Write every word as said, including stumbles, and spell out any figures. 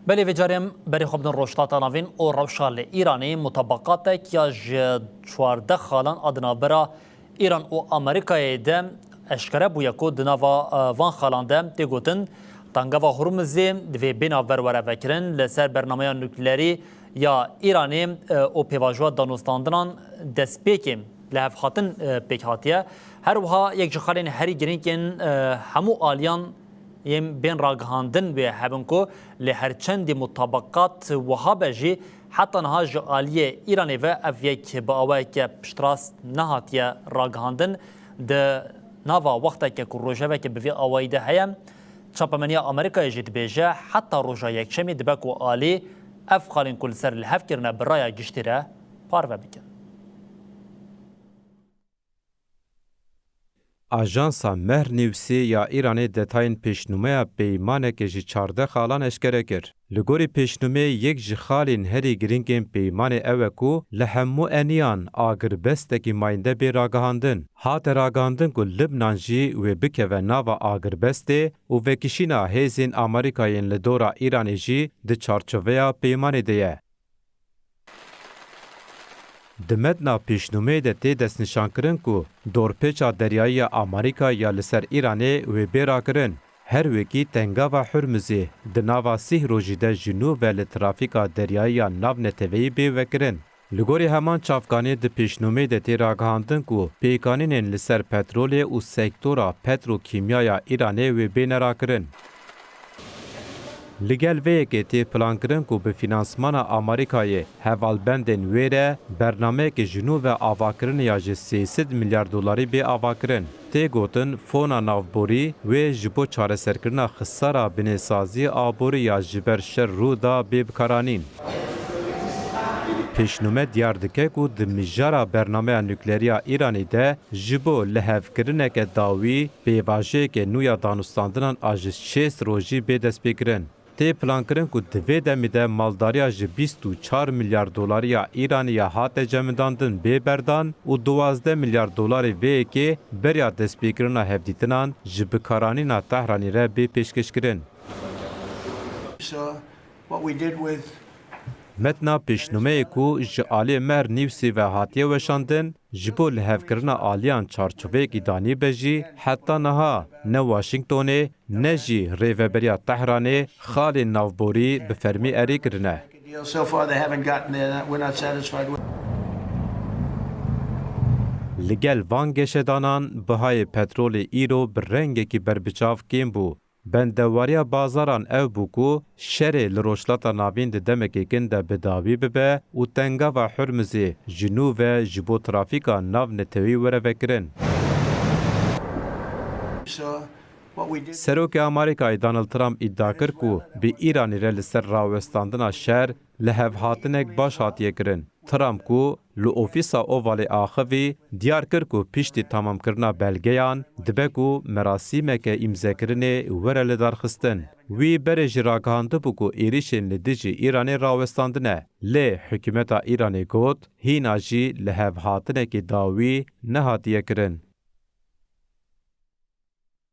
Belê vê carê em berê xwe bidin rojhilata navîn û rewşa li Îranê. Mutabaqatek ya ji çardeh xalan a di navbera Îran û Amerîkayê de eşkere bûye ku di nava, e, van xalan de tê gotin, Tengava Hurmizê divê bê navber were vekirin, li ser bernameya nuklerî ya Îranê, e, û pêvajoya danûstandinan destpêkê lihevhatin, e, pêk hatiye. Her wiha yek ji xalên herî girîng ên, e, hemû aliyan yên bên ragihandin wê hebin ku lê her çendî mutabaqat wiha be jî heta niha ji aliyê Îranê ve ev yek bi awayeke piştrast nehatiye ragihandin. Di nava wexteke ku rojeveke bi vî awayî de heye, çapemeniya Amerîkayê jî dibêje heta roja yekşemê dibe ku alî ev xalên ku li ser li hev kirine bi raya giştî re parve bikin. Ajansa Mehr Newsê ya Îranê detayên pêşnûmeya peymaneke ji çardeh xalan eşkere kir. Li gorî pêşnûmeyê yek ji xalên herî girîng ên peymanê ew e ku li hemû eniyan agirbestekî mayînde bê ragihandin. Hate ragihandin ku Libnan jî wê bikeve nava agirbestê û vekişîna hêzên Amerîka yên li dora Îranê jî di çarçoveya peymanê de ye. Di metna pêşnûmeyê de tê destnîşankirin ku dorpêça deryayî ya Amerîka ya li ser Îranê wê bê rakirin. Her wekî Tengava Hurmizê di nava sîh rojî de ji nû ve li trafîka deryayî ya navneteweyî bê vekirin. Li gorî heman çavkanê di pêşnûmeyê de tê ragihandin ku pêkanînên li ser petrolê û sektora petrokîmya ya Îranê wê bêne rakirin. Li gel vê yekê tê plankirin ku bi fînansmana Amerîkayê hevalbendên wê re bernameyeke ji nû ve avakirinê ya ji sê sed milyar dolarî bê avakirin. Tê gotin, fona navborî wê ji bo çareserkirina xisara binêsazî aborî ya ji ber şer rû da bê bikaranîn. Pêşnûme diyar dike ku di mijara bernameya nuklerî ya Îranê de ji bo lihevkirineke dawî pêvajoyeke nû ya danûstandinan a ji şêst rojî bê destpêkirin. Tê plankirin ku di vê demê de maldariya ji bîst û çar milyar dolarî ya Îranê ya hate cemidandin bê berdan û duwazdeh milyar dolarê vê yekê beriya destpêkirina hevdîtinan ji bikaranîna Tehranê re bê pêşkêşkirin. So, what we did with Metna pêşnûmeyê ku ji aliyê Mehr Newsê ve hatiye weşandin, ji bo lihevkirina aliyan çarçoveyekî danî be jî, heta niha ne Washingtonê, ne jî Rêveberiya Tehranê xalên navborî bi fermî erê kirine. So far they haven't gotten there. We're not satisfied with. Li gel van geşedanan bihayê petrolê îro bi rengekî berbiçav kêm bû. Bendewariya bazaran ew bû ku şerê li Rojhilata Navîn di demekê kin de bi dawî bibe û Tengava Hurmizê ji nû ve ji bo trafîka navneteweyî were vekirin. So, what we did Serokê Amerîkayê Donald Trump îdia kir ku bi Îranê re li ser rawestandina şer lihevhatinek baş hatiye kirin. Trump ku li ofîsa Ovalê axivî, diyar kir ku piştî temamkirina belgeyan dibe ku merasîmeke îmzekirinê were lidarxistin. Wî berê jî ragihandibû ku êrîşên li dijî Îranê rawestandine, lê hikûmeta Îranê got, hîna jî lihevhatinekê dawî nehatiye kirin.